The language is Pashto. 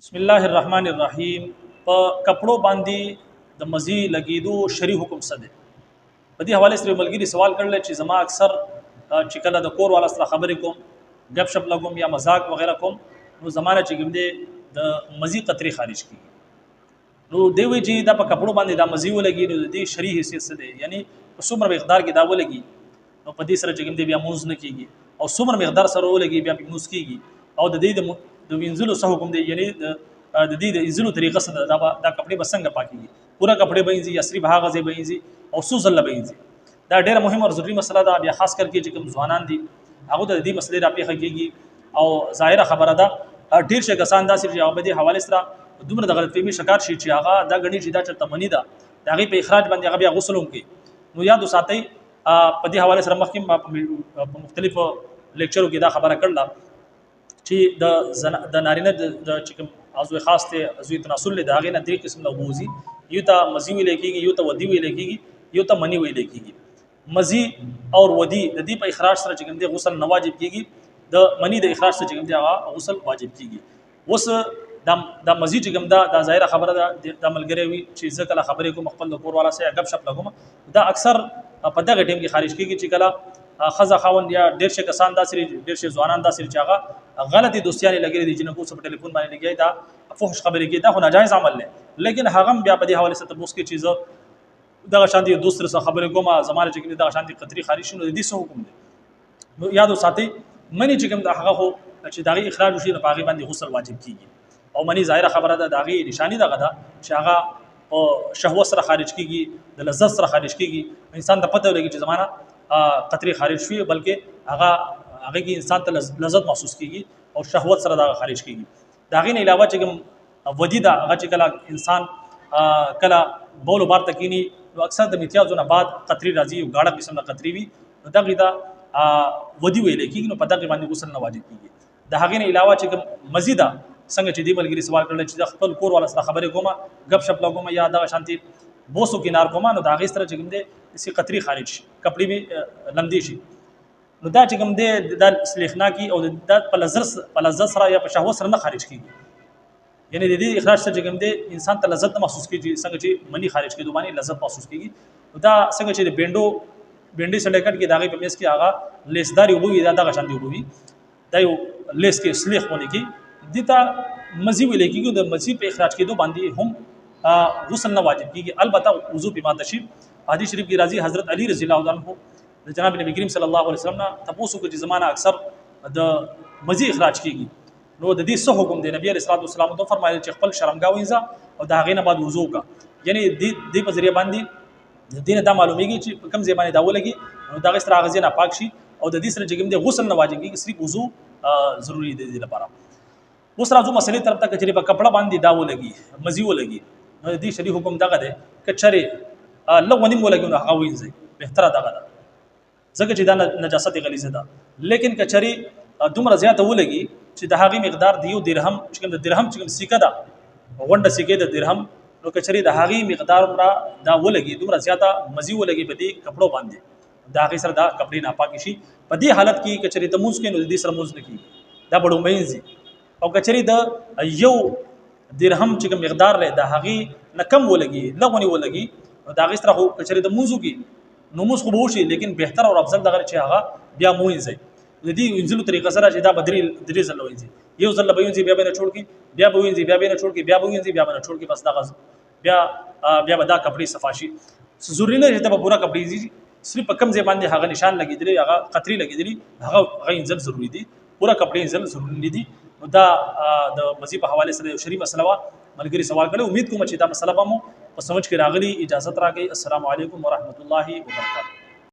بسم الله الرحمن الرحیم. په کپړو باندې د مزي لګیدو شری حکم څه دی؟ په دې حواله سره ملګری سوال کړل چې زما اکثر چې کله د کور والا سره خبرې کوم، غب شپ لګوم یا مزاق وغیرہ کوم، نو زمانه چې کوم دی د مزي قطرې خارج کیږي. نو دی وی چې دا په کپړو باندې دا مزي ولګي نو د دې شری حیثیت څه دی؟ یعنی په څومره مقدار کې دا ولګي نو په دې سره چې کوم دی بیا موز نه کیږي، او څومره مقدار سره ولګي بیا په موز کیږي، او د دې د وینځلو څه حکم دی؟ یعنی د دې د وینځلو طریقه څه ده؟ دا دا کپڑے به څنګه پاکیږي؟ پورا کپڑے به وینځي یا صرف هغه ځای به وینځي، او څو ځله به وینځي؟ دا ډیره مهمه او ضروري مسله ده. بیا خاص کر کې چې کوم ځوانان دي هغه د دې مسلې را پیښه کیږي، او ظاهره خبره ده ډیر شي کسان داسې چې هغه به دې حواله سره دومره د غلط فهمي شکار شي چې هغه دا غني چې دا چرته منی ده، د هغې په اخراج باندې هغه بیا غسل هم کوي. نو یاد وساتئ، په دې حواله سره مخکې په مختلفو لیکچرو کې دا خبره کړله چې د نارینه د چې کوم عضو خاص دی، عضو تناسل دی، د هغې نه درې قسم له ووځي. یو ته مزي ویل کېږي، یو ته ودی ویل کېږي، یو ته منی ویل کېږي. مزي او ودی د دې په اخراج سره چې کوم دی غسل نه واجب کېږي، د منی د اخراج سره چې کوم دی هغه غسل واجب کېږي. اوس دا دا مزي چې کوم دا دا ظاهره خبره ده، دا ملګری وي چې زه کله خبرې کوم خپل د کور والا سره غب شپ لګوم، دا اکثر په دغه ټیم کې خارج کېږي چې کله خزه خاوند یا ډېر شي کسان داسې، ډېر شي ځوانان داسې چې هغه غلطي دوستیانې لګېدلې دي، جنکو څه په ټلیفون باندې لګي دا فحش خبرې کوي، دا خو ناجایز عمل دی. لیکن هغه بیا په دې حواله سره تپوس کوي چې زه دغه شان دي دوست سره خبرې کوم، زمانه چې کوم دغه شان دي قطري خارج شي، نو د دې څه حکم دی؟ نو یاد وساتئ، منی چې کوم د هغه خو چې د هغې اخراج وشي نو په هغې باندې غسل واجب کیږي. او منی ظاهره خبره ده د هغې نشاني دغه ده چې هغه په شهوت سره خارج کیږي، د لذت سره خارج کیږي. انسان ته پته ولګي چې زمانه قطرې خارج شوي، بلکې هغه هغه کې انسان ته لذت محسوس کیږي او شهوت سره دا خارج کیږي. د هغې نه علاوه چې کوم ودی ده، هغه چې کله انسان کله بول بار ته کینی نو اکثر د میتیازو نه بعد قطرې راځي، یو ګاړه قسم د قطرې وي، نو دغه دا ودی ویل کیږي، نو په دغه باندې غسل نه واجب کیږي. د هغې نه علاوه چې کوم مزي ده، څنګه چې دی ملګري سوال کړل چې خپل کور والا سره خبرې کوم، غب شپ لګوم یا دغه شانتي بوسو کې نار کوم، نو د هغې سره چې کوم دی سی قطرې خارج شي، کپړې به لمدې شي، نو دا چې کوم دی دا سلیخنا کی او دا په لذت سره یا په شهوت سره نه خارج کیږي. یعنی د دې اخراج سره چې کوم دی انسان ته لذت نه محسوس کیږي، څنګه چې منی خارج کیدو باندې لذت محسوس کیږي. دا څنګه چې د بینډو بینډې سره کټ کې داغه په میس کې هغه لیسداري وبوي، دا دغه شان دی وبوي، دا یو لیس کې سلیخ ونه کی دي ته مزي ویل کیږي. د مزي په اخراج کیدو باندې هم غسل نه واجب کیږي، البته وضو په ماته شي. حدیث شریف کې راځي حضرت علی رضی الله عنه د جناب نبی کریم صلی الله علیه وسلم نه تاسو کې چې زمانہ اکثر د مزي اخراج کیږي نو د دې څه حکم دی؟ نبی علیہ الصلوۃ والسلام ته فرمایل چې خپل شرمګاه وینځه او د هغې نه بعد وضو وکړه. یعنی دې په ذریعہ باندې د دې نه دا معلومیږي چې په کوم ځای باندې دا ولګي نو دغه سره هغه ځای نه پاک شي، او د دې سره چې کوم دی غسل نه واجب کیږي، صرف وضو ضروري دی دې لپاره. اوس راځو مسلې طرف ته، کچري په کپړه باندې دا ولګي، مزي ولګي، نو د دې شری حکم دغه دی، کچري لږ نیم ولګي نو هغه وینځي بهتره دغه ده، ځکه چې دا نجاست غلیظه ده. لیکن کچري دومره زیاته ولګي چې د هغې مقدار د یو درهم چې کوم د درهم چې کوم سیکه ده، غونډه سیکه د درهم، نو کچري د هغې مقدار را دا ولګي، دومره زیاته مزي ولګي په دې کپړو باندې، د هغې سره دا کپړې ناپاکې شي. په دې حالت کې کچري ته مونځ کوي نو د دې سره مونځ نه کېږي، دا به ړومبی وینځي. او کچري د یو درهم چې کوم مقدار لري د هغې نه کم ولګي، لږ ولګي، نو د هغې سره خو کچري د مونځ وکړي نو مونځ خو به وشي، لیکن بهتر او افضل دغه چې هغه بیا مو وینځي. د دې وینځلو طریقه سره چې دا به درې ځله وینځي، یو ځل به وینځي بیا به نه چوړ کړي، بیا به وینځي بیا به نه چوړ کړي، بیا به وینځي بیا به نه چوړ کړي، بس دغه بیا به دا کپړې صفا شي. ضروري نه چې ته به پوره کپړې وینځي، صرف په کوم ځای باندې هغه نشان لګېدلی، هغه قطرې لګېدلي، هغه وینځل ضروري دي، پوره کپړې وینځل ضروري نه دي. نو دا د مزي په حواله سره یو شری مسله وه، ملګري سوال کړی. امید کوم چې دا مسله به مو په سمجھ کې راغلي. اجازت راکړئ. السلام علیکم ورحمت الله وبرکاته.